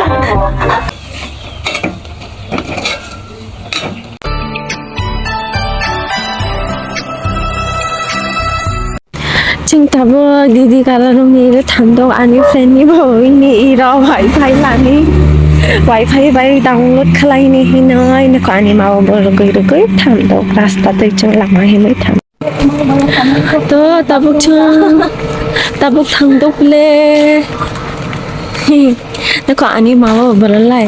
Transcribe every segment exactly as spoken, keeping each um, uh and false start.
Chwng tabuk didi kala rokni iro thandok ani friend ni bo ini iro wifi lani wifi bai download khlaini hinwi nokho ani ma o bo rwgwi rwgwi thandok rasta twi chwng lama hinwi thandok. To tabuk chwng tabuk thandok le. Nokho ani ma o bo rwlai.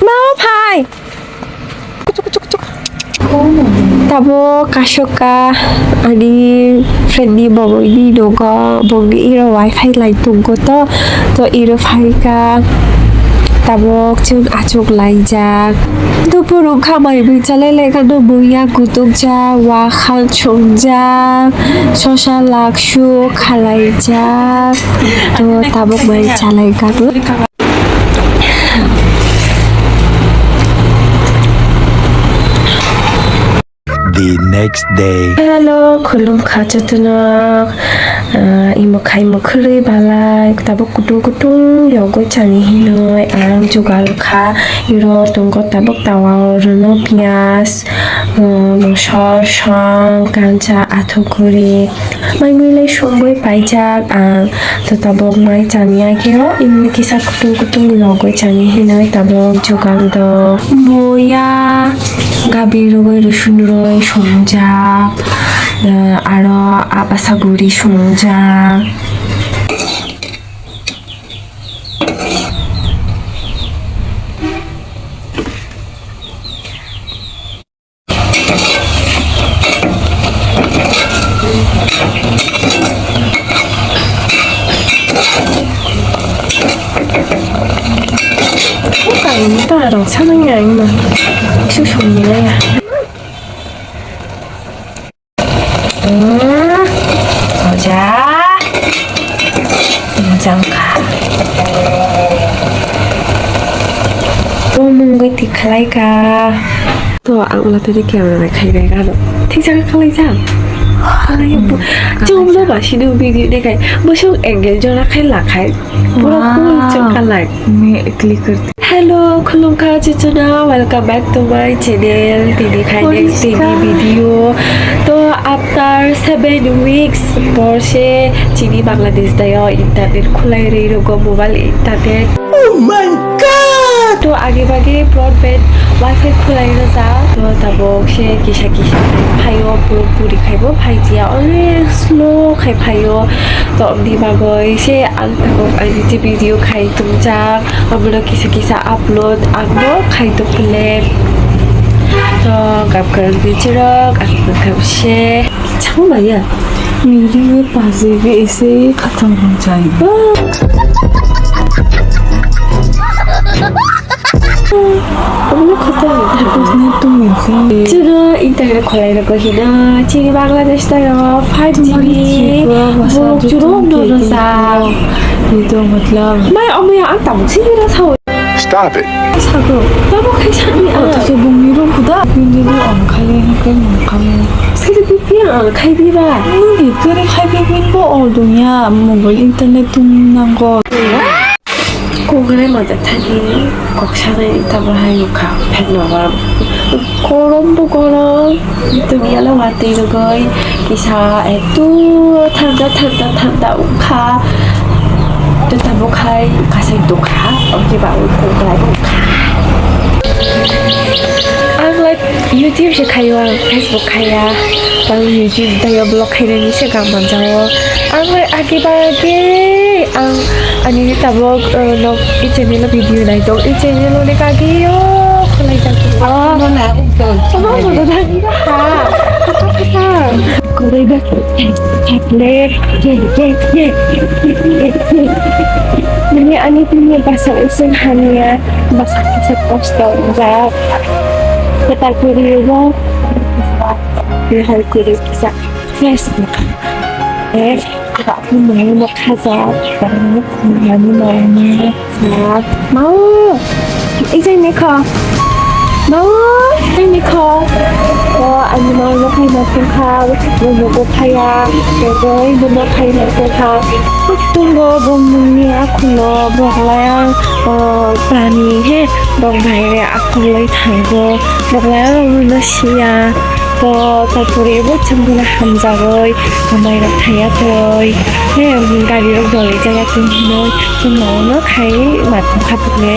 Ma o phai. Tabuk kasoka ani friend ni boboi ni nogo, bongni iro wifi line tongo to, to iro phaika. Tabuk chwng achuk laijak. Dupur wngkha mai bui chalai laikha no, muya kutukjak, wakhal chumjak, sosa laksu khalaijak. To tabuk mai chalai kha. The next day. Hello, khulumkha jotono. Ah, imo khai mukhulwi balai, tabuk kutung kutung yogwi chani hinwi ang jugal kha. Iro tongo tabuk tawa o rwno piyaj, ah, mosol, song, kancha, athukuri. Mai mui lai songwi paijak ang, to tabuk mai chani agiro, imni kisa kutung kutung logwi chani hinwi tabuk jugal do. Muya gabi rwgwi rwsung rwgwi songjak, eh, aro abasa guri songjak. Bukan, bukan, sana ya, ini mah. Susu ya. Hmm, moja. Moja wngkha. Bo mungwi tikhlai kha. To ang ulo tini camera bai khai bai gano. Thik jaga khalai jak. Khalai bo. Hmm, khalai jak. Chwng no ba sino video ne kai. Bosong angle jora khai la khai. Pura cool chwng khalai. Me click kar. Hello, khulumkha chuchuna, welcome back to my channel. Tini khai next tini video. To after seven weeks por se chini Bangladesh dayo internet khulai ri rogo, mobile internet. Oh my God! To age bage broadband wifi khulai rwjak. To tabuk se kisa kisa phaio, puri puri khai bo phai jia, only slow khai phaio. To aboni bagwi se ang tabuk ani je video khai tongjak, abono kisa kisa upload ang bo khai tong le. To gap kwrwng ni chirok ang bwkham se. Chang maya. Miri ye paje be ese khatam ho jai. Omo khatam ho. Usne to milse. Chwng internet khwlai rwgwi hino, chini Bangladesh tayo five G ni bo churok no rwjak. Ye to matlab. Mai omo ya ang tabuk si hino sao. Stop it. Sago, tamo khai sani ang. Othocho bongni room khuda. Bini room ang khai, khai ang khai. Siri bibi ang khai diba? Nini kiri khai bibin bo ol dunya, mobile internet tum nango. Kongre maja thani kok sanai tamo hai ukha phet no ba. Korom bo korom. Tumi ala watwi rwgwi kisa eto thanda thanda thanda wngkha. To tabuk hai kasai tongkha, omo khe ba wngkha. Ang lai YouTube se khaio, ang Facebook khaiya. Ang YouTube dayo vlog khainani se gam manjao. Ang lai age ba age ang ani tabuk, eh, nok i channel o video nai tong, i channel o ni kagio khwlai jak. Oh, no na, ungtong. Omo mo do dagi ha. Koroi ba, chocolate, ye, ye, ye. Nini ani tini basa usung hania, basa kisa kosto jak. Kata kuri bo, bihar kuri kisa. Yes. Eh, aku mau mau kaza, mau mau mau. Mau, ijai ne kha. Bo, tini kho. O, ani ma no khaina tongkha, bo no bo phaya, bo bo no khaina tongkha. Tungo bo mungni akhulo, bo lai ang, o, prani he, bo bai re akhuloi thango, bo lai ang no siya. Bo, tarpore bo chwng bono hamjagoi, amai rok thaya toi. He, gari rok doli jaya tong hinoi, chwng no khai ma tongkha tong le.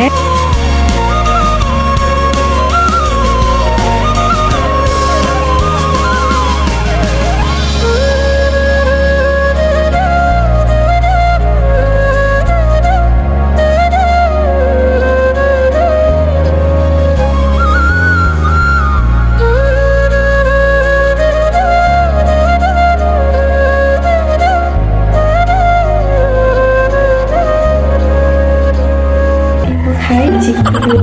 Hai, chikuru.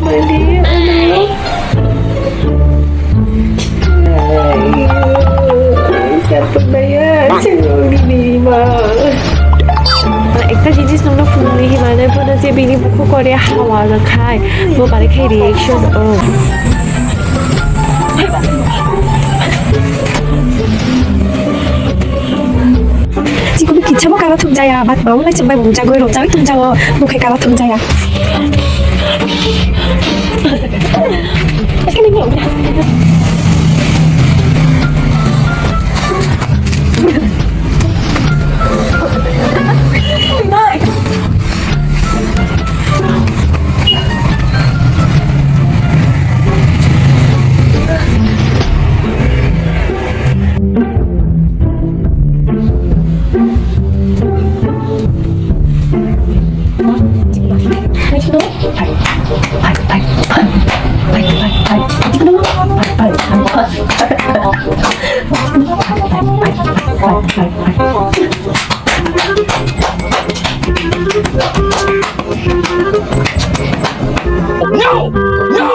Mali, ano? Ay, sapnaya, chalo, bini ma. Ekta jinis nungno phunukni himano bono je bini bukhuk kore hawa rwkhai, bo bare khai reaction o. Chikunu kichamo kara thumjaya, bat maulai chumbai bumjagoi, rojagoi thumjao, bukhai kara thumjaya. No! No!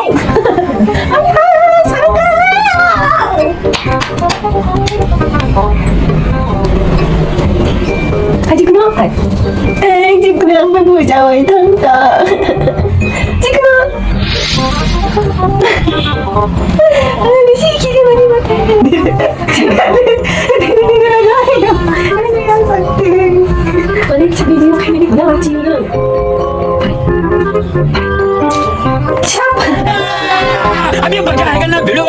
Hai, chikno. Hai. Hai, chikno, ang magbujao, hai, thang ta. Chikno. Ang bisi kiri mani mata. Mani video khaimani, na chikno. अभी मजा आएगा ना भिड़ो।